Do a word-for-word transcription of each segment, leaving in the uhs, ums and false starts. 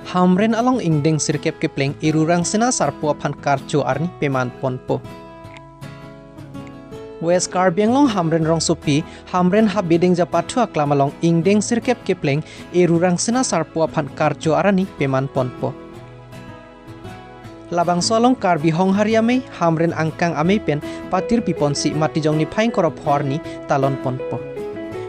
Hamren along ingdeng sirkep kepleng Eru Rangsina Sarpo aphan karcho arni peman ponpo. West Karbi Anglong Hamren rongsopi Hamren Habe Dengja Pathu aklam along ingdeng sirkep kepleng Eru Rangsina Sarpo aphan karcho arni peman ponpo. Labangso along Karbi Honghari Amei Hamren Angkang Amei pen patir piponsi matijong niphai ingkoi ra pho arni talon ponpo.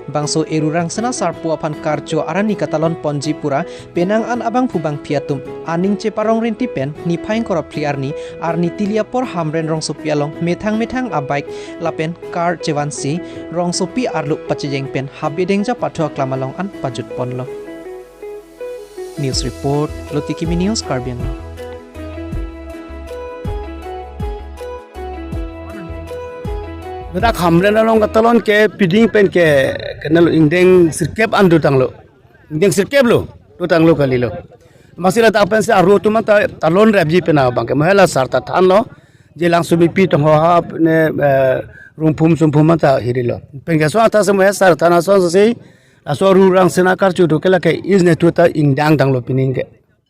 Bangso Eru Rangsina Sarpo aphan karcho arni katalon ponji pura penang an abangphu bangphi atum aning cheparong rinti pen niphai ingkoi ra phli arni, arni tili apor Hamren rongsopi along methang methang a-bike lapen car chevansi rongsopi arlo pachejeng pen Habe Dengja Pathu aklam along an pajut ponlo. News report, Lotiki Mi News, Karbi Anglong. Ladak Hamren along katalon ke piding pen ke kenal ingdeng sirkep an dotanglo. Ingdeng sirkep lo, dotanglo kalilo. Amatsi ladak pensi aro atum anta talon repji pen abang ke mo hela sar ta thanlo. Je Langsomipi Tonghoha ne, eh, Rongphum Songphum anta hirilo. Pen ke so anta se mo hela sar than ason si laso Eru Rangsina karcho do ke lake isi ne thu ta ingdeng tanglo pining ke.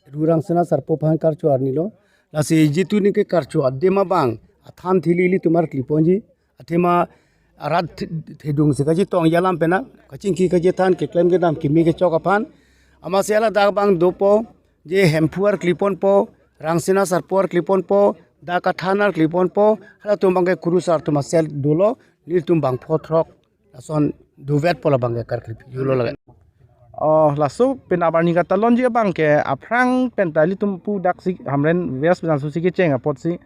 Eru Rangsina Sarpo aphan karcho arni lo. Lasi jitu ni ke karcho adim abang athan thili ilitum arkli ponji. Athema arat th-, thedung si kachitong alam pen na kachingki kachethan keklem kedam kimi kechok aphan. Amatsi ladak abang dopo, je Hemphu arkli ponpo, Rangsina Sarpo arkli ponpo, dak kathan arkli ponpo, halatum abang ke kurusar atum a-cell dolo, nelitum bangpho throk lason dovetpo labang ke karkli phi julo lake. Oh, laso penap arni katalonji abang ke aphrang pen ta ilitum pu daksi Hamren West pen aso si kecheng apotsi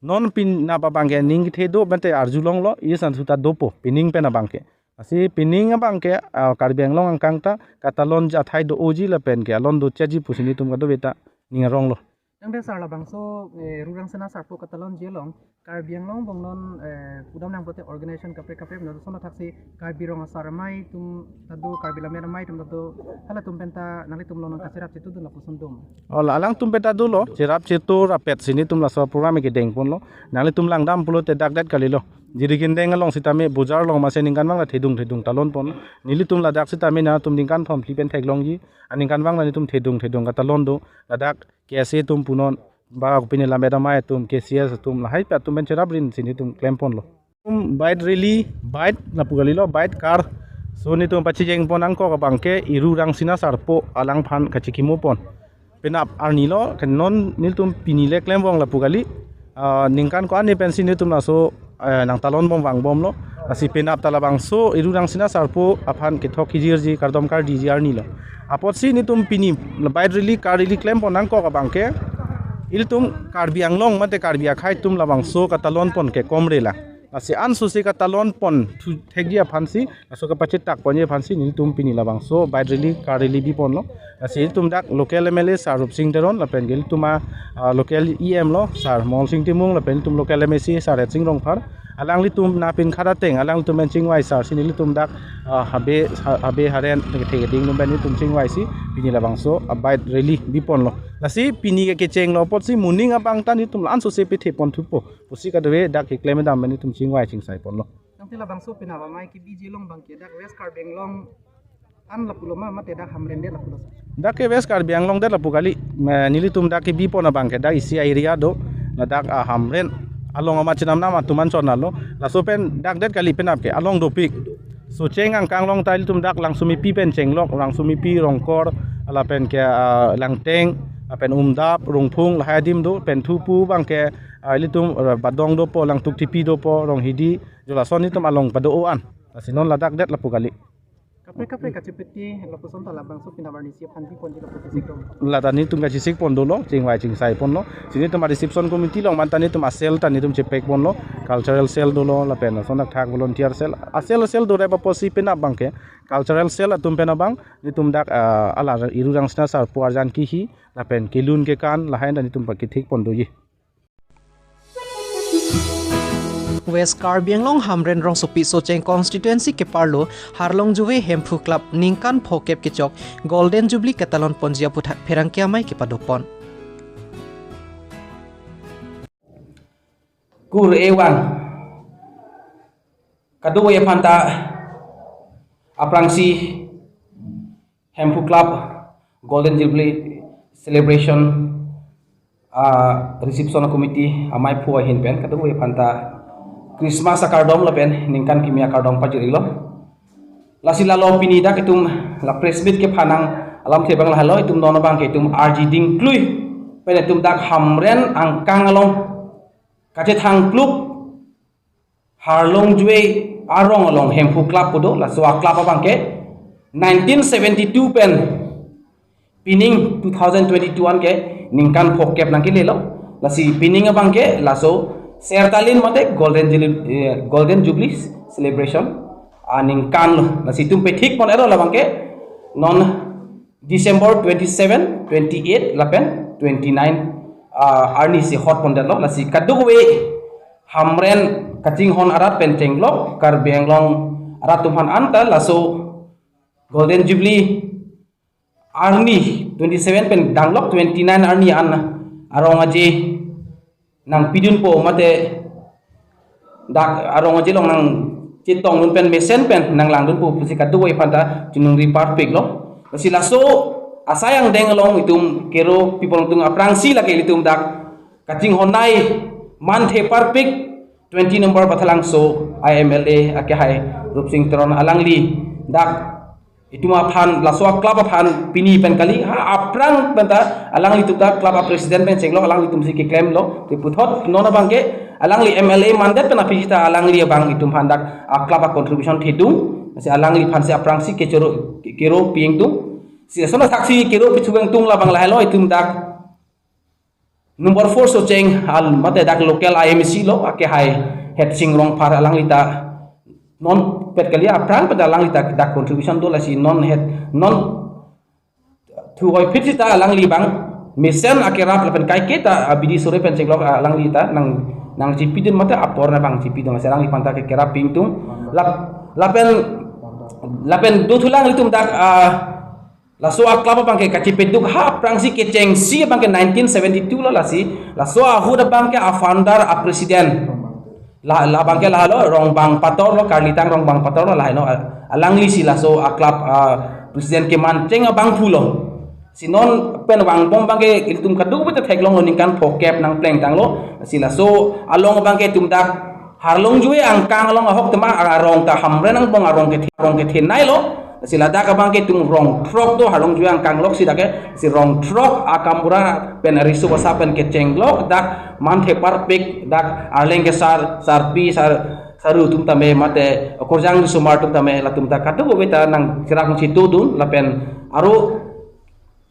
non penap abang ke ning kethe do pen te arjulonglo, isi an suta dopo, pining pen abang ke. Lasi pining abang ke, ah, Karbi Anglong angkang ta katalonji athai do-oji lapen ke alon dochotji pusi nelitum kadokave ta ning aronglo. Tangte sar labangso, eh, Eru Rangsina Sarpo katalonji along Karbi Anglong bong non, eh, pudam nang pote organization kaprek kaprek na son athaksi Karbi Rong Asar Amei atum ta do, Karbi Lammet Amei atum ta do, halatum pen ta nanglitum along nang kacherap chetudun lapuson dom. Oh, la alangtum pen ta dolo, cherap chetu rapetsi nelitum laso program kedeng ponlo. Nanglitum langdam pulote dak det kalilo. Jirikindeng along sitame bojar along masi ningkan vang la thedung thedung talon pon. Nelitum ladak sitame nangtum ningkan thom phli pen theklongji. Aningkan vang la nelitum thedung thedung katalon do. Ladak K S A atum punon, ba pini Lammet Amei atum, K C S atum, lahai pen atum pen cherap rinsi nelitum klem ponlo. Um, bike rally, bike lapu kalilo, bike car. So nelitum pachejeng pon angkok abang ke Eru Rangsina Sarpo alangphan kachikimo pon. Penap arni lo, ke non nelitum pini le klem vong lapu kali. Ah, ningkan ko-an ni pensi nelitum laso, eh, nang talon bom vang bomlo. Lasi penap ta labangso Eru Rangsina Sarpo aphan kethok kejirji kardom kardiji arni lo. Apotsi nelitum pini bike rally, car rally klem pon angkok abang ke ilitum Karbi Anglong mate Karbi akhei atum labangso katalon pon ke komre la. Lasi anso si katalon pon thu thekji aphansi, laso kapachetak ponji aphansi nelitum pini labangso bike rally, car rally bi ponlo. Lasi ilitum dak local M L A Sir Rupsing Teron lapen ke ilitum a, ah, local E M lo Sir Mongol Sing Timung lapen ilitum local M A C Sir Hetsing Rongphar. Alanglitum nangpinkhat ateng, alanglitum pen chingvai sar si nelitum dak, ah, Habe, ha-, Habe Haren, thektheding atum pen nelitum chingvaisi pini labangso a-bike rally bi ponlo. Lasi pini ke kechenglo apotsi moning abang ta nelitum la anso si pethe pon thupo pusi kadokave dak keklem kedam pen nelitum chingvai chingsai ponlo. Tangte labangso penap amei kebiji along abang ke dak West Karbi Anglong an lapulo ma, mate dak Hamren det lapulo, sir? Dak ke West Karbi Anglong det lapu kali, eh, nelitum dak kebi pon abang ke dak isi area do, ladak a Hamren along amat chenam nam atum an chon alo. Laso pen dak det kali penap ke along dopik. Socheng angkang along ta ilitum dak Langsomipi pen chenglok, Langsomipi, Rongkor, lapen ke, ah, Langteng, lapen Umdap, Rongphung, lahai adim do, pen thupu abang ke, ah, ilitum, ah, Badong dopo, Langtuktipi dopo, Ronghidi, jo lason nelitum along pado-o an. Lasi non ladak det lapu kali. Kaprek kaprek kachepeti lapuson ta labangso penap arni si aphan bi ponji lapu kachesik dong. La ta nelitum kachesik pon dolo, chingvai chingsai ponlo. Si nelitum a-reception committee along man ta nelitum a-cell ta nelitum chepek ponlo. Cultural cell dolo, lapen lason thakthak volunteer cell. A-cell a-cell dorep apotsi penap abang ke cultural cell atum pen abang nelitum dak, ah, ala Eru Rangsina Sarpo arjan kihi lapen kelun kekan lahai ta nelitum pakithik pon doji. West Karbi Anglong Hamren rongsopi Socheng constituency keparlo Harlongjuve Hemphu Club ningkan phokep kechok Golden Jubilee katalon ponji aputhak pherangke amei kepado pon. Kur ewang. Kadokave aphan ta aphrangsi Hemphu Club Golden Jubilee celebration, ah, reception committee amei aphu ahin pen kadokave aphanta Christmas akardom lapen ningkan kimi akardom pajir-iklo. Lasi lalo pini dak itum la press meet kephan nang alamthe abang lahelo, itum non abangke itum arji dingklui pen itum dak Hamren angkang along kachethang pluk Harlongjue arong along Hemphu Club pu do, laso a-club abangke nineteen seventy-two pen pining two thousand twenty-two anke ningkan phokep nangkelelo. Lasi pining abangke laso Sertalin mate Golden Jubilee, eh, Golden Jubilee celebration aningkan lo. Lasi itum pethik pon-etlo labangke non December twenty-seven, twenty-eight lapen twenty-nine, ah, arni si hot pondetlo. Lasi kadokave Hamren kachinghon arat pen chenglok Karbi Anglong arat atum aphan anta laso Golden Jubilee arni twenty-seven pen danglok twenty-nine arni an arong aje nangpidunpo mate dak arong aje along nangchetongdun pen mesen pen nanglangdunpo pusi kadokave aphanta chiningri parpiklo. Lasi laso asai angdeng along itum Kero people atum aphrangsi lake itum dak kachinghonnei manthe parpik twenty number Bathalangso a-M L A akehai Rupsing Teron alangli dak itum aphan laso a-club aphan pini pen kali ha aphrang penta alanglitum dak club a-president pen chenglok alanglitumsi keklemlo. Te puthot non abangke alangli M L A mandet pen aphi sita alangli abang itum aphan dak a-club a-contribution thedung. Lasi alangli aphansi aphrangsi kechoro Kero pi-ingtung. Si asona thaksi Kero pichu ingtung labang lahelo itum dak number four Socheng al mate dak local I M C lo akehai Hetsing Rongphar alangli ta non pet kali aphrang penta alangli ta dak contribution do. Lasi non het non thu hoi phit sita alangli abang mesen akerap lapen kaiketa abidi sore pen chenglok alangli ta nang nangchipidun mate apor na abang chipidun, lasi alangli aphanta ke kerap pi-ingtung lap lapen lapen dothulang itum dak, ah, laso a-club abangke kachipeduk ha aphrangsi kechengsi abangke nineteen seventy-two lo. Lasi laso ahut abangke a-founder a-president la labangke lahelo Rongbang Pator lo, Karlitang Rongbang Pator lo laheno, alanglisi laso a-club, ah, president kemancheng abangphu lo. Si non pen vangbom abangke itum kadokave ta theklonglo ningkan phokep nangplengtanglo. Si laso along abangke itum dak Harlongjue angkang along ahok tema arong ta Hamren angbong arong kethe arong kethenei lo. Si ladak abangke itum rong throk do Harlongjue angkang along si dak ke si rong throk a-gaonbura pen ariso basa pen kechenglok dak manthe parpik dak arleng kesar sarpi sar saru atum tame mate okorjang sumar atum tame latum ta kadokave ta nangcherak nangchitudun lapen aro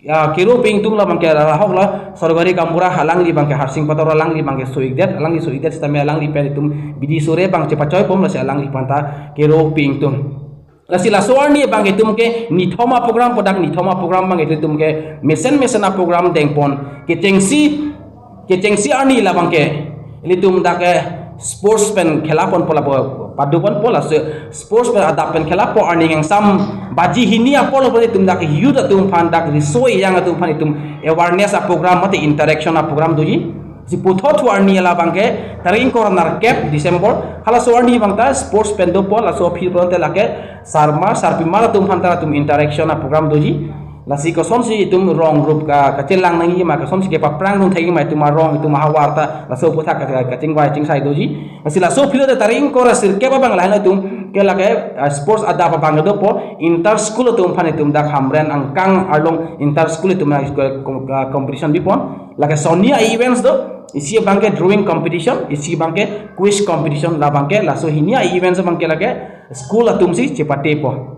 ya Kero pi-ingtung labangke lahok la sorgari gaonbura alangli abangke Harsing Pator alangli abangke so-ikdet, alangli so-ikdet sitame alangli pen itum bidi sore abang chepachoi pom lasi alangli aphanta Kero pi-ingtung. Lasi laso arni abangke itum ke nithom a-program pu dak nithom a-program abangke itum ke mesen mesen a-program dengpon kechengsi kechengsi arni labangke ilitum dak, eh, sports pen khela ponpo lapu paduponpo laso sports pen adap pen khelapo arni kangsam baji hini apor lapu itum dak youth atum aphan dak riso ejang atum aphan itum awareness a-program mate interaction a-program doji. Si puthot thu arni labangke tarik ingkoi ra nerkep December halaso arni abangta sports pen dopo laso aphi pon te lake sarma sarpimar atum aphanta latum interaction a-program doji. Lasi kosonsi itum rong rup ka kachelang nangji ma kosonsi kepaphrangdun thekji ma itum arong itum ahavar ta laso aputhak ka kachingvai chingsai doji. Lasi laso aphi lo ta tarik ingkoi ra sirkep abang lahelo itum ke lake, ah, sports adap abang dopo inter school atum aphan itum dak Hamren angkang arlong inter school itum na school, ah, competition bipon lake soni a-events do isi abangke drawing competition isi abangke quiz competition labangke laso hini a-events abangke lake school atumsi chepatepo.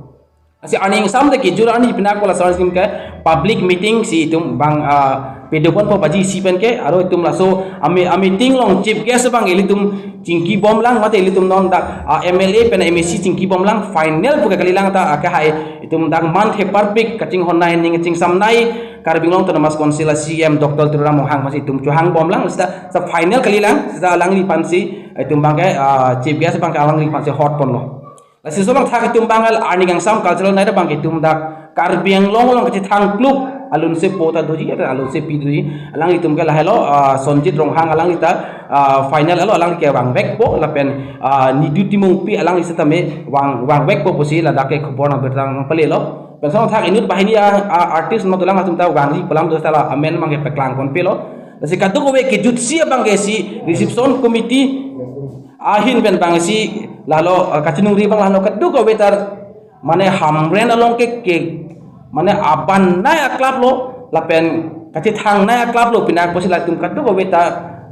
Lasi arni kangsam de kejor arni pina ko laso arni ke public meeting si itum abang, ah, pedoponpo baji isi pen ke aro itum laso a-meeting along chief guest abang ilitum chingkibomlang mate ilitum non dak, ah, M L A pen M A C chingkibomlang final pu ke kalilang ta akehai itum dak manthe parpik kachinghonnei ning chingsamnei Karbi Anglong Autonomous Council a-C E M Doctor Tuliram Ronghang aphansi itum chohangbomlang sita sa final kalilang sita alangli aphansi itum abangke, ah, chief guest abangke alangli aphansi hot ponlo. Lasi laso abang thak itum abang arni kangsam cultural night abang itum dak Karbi Anglong along kachethang pluk alunsepo ta doji ata alunsepi doji alanglitum ke lahelo, ah, Sonjit Ronghang alangli ta, ah, final alo alangli ke vangvekpo lapen, ah, Nidu Timungpi alangli sitame vang vangvekpo pusi ladak ke khobor nang bertang nangpalelo. Pen asonthak inut banghini a, a artist ma dolang atum ta vangji pu alam do seta la amen abangke paklang ponpelo. Lasi kadokave kejutsi abangke si reception committee ahin pen bang si lalo, eh, kachiningri abang lalo kadokave ta mane Hamren along ke, ke mane abanai a-club lo lapen kachethangnai a-club lo, pini apotsi latum kadokave ta,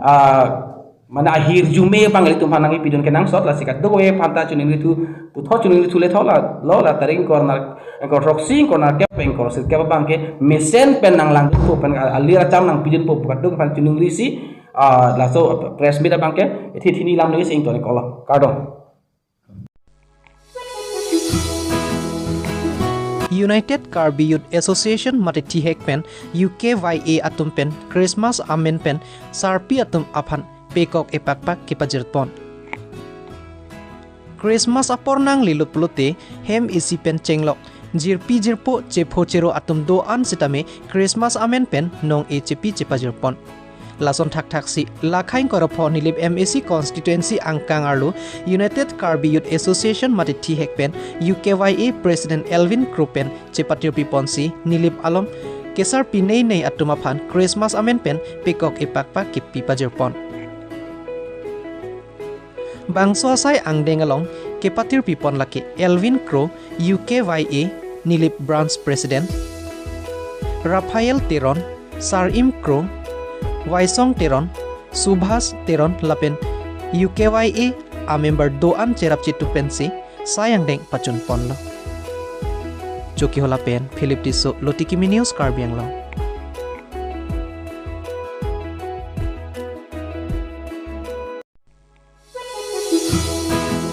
ah, mane ahirjume abang ilitum aphan nangkepidun kenangsot. Lasi kadokave aphan ta chiningrithu, puthot chiningrithu le tho la, lo la tarik ingkoi ra, ingkoi throksi, ingkoi ra kep, ingkoi ra sirkep abangke mesen pen nanglangdunpo pen alir acham nangpidunpo pu kadokave aphan chiningrisi, ah, laso press meet abangke ithi hini lam nangsi ington iklo. Kardom. United Karbi Youth Association mate thihek pen U K Y A atum pen Christmas amen pen sarpi atum aphan pekok epakpak kepajirpon. Christmas apor nanglelo pulote hem isi pen chenglok, jirpi jirpo, chepho chero atum do-an sitame Christmas amen pen nong-e chepi chepajirpon. Lason thakthaksi la khaing korapho Nilip M A C constituency angkang arlo United Karbi Youth Association mate thihek pen U K Y A President Elvin Kro pen chepatirpiponsi Nilip along kesarpi nei nei atum aphan Christmas amen pen pekok epakpak kepi pajirpon. Bangso asai angdeng along kepatirpipon lake Elvin Kro, U K Y A Nilip Branch President, Raphael Teron, Sarim Kro, Waisong Teron, Subhas Teron lapen U K Y A a-member do-an cherap chitu pensi sai angdeng pachunponlo. Chokihola pen Philip Tisso, Lotikimi News, Karbi Anglong.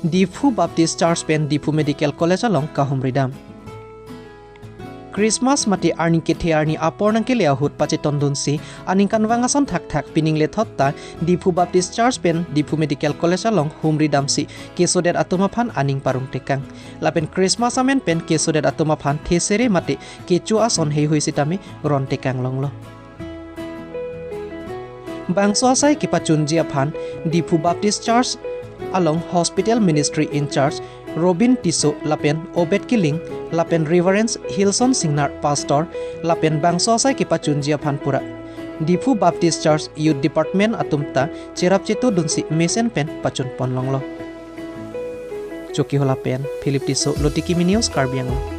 Diphu Baptist Church pen Diphu Medical College along kahumridam. Christmas mate arni kethe arni apor nangkele ahut pachetondunsi aningkanvang ason thakthak pining lethot ta Diphu Baptist Church pen Diphu Medical College along humridamsi kesodet atum aphan aning parong tekang. Lapen Christmas amen pen kesodet atum aphan thesere mate kecho ason heihui sitame ron tekang longlo. Bangso asai kepachunji aphan Diphu Baptist Church along Hospital Ministry in-charge Robin Tisso lapen Obed Killing lapen Reverend Hilson Singnar, Pastor, lapen bangso asai kepachunji aphan pura Diphu Baptist Church Youth Department atum ta cherap chetodunsi mesen pen pachunpon longlo. Chokihola pen Philip Tisso, Lotikimi News, Karbi Anglong.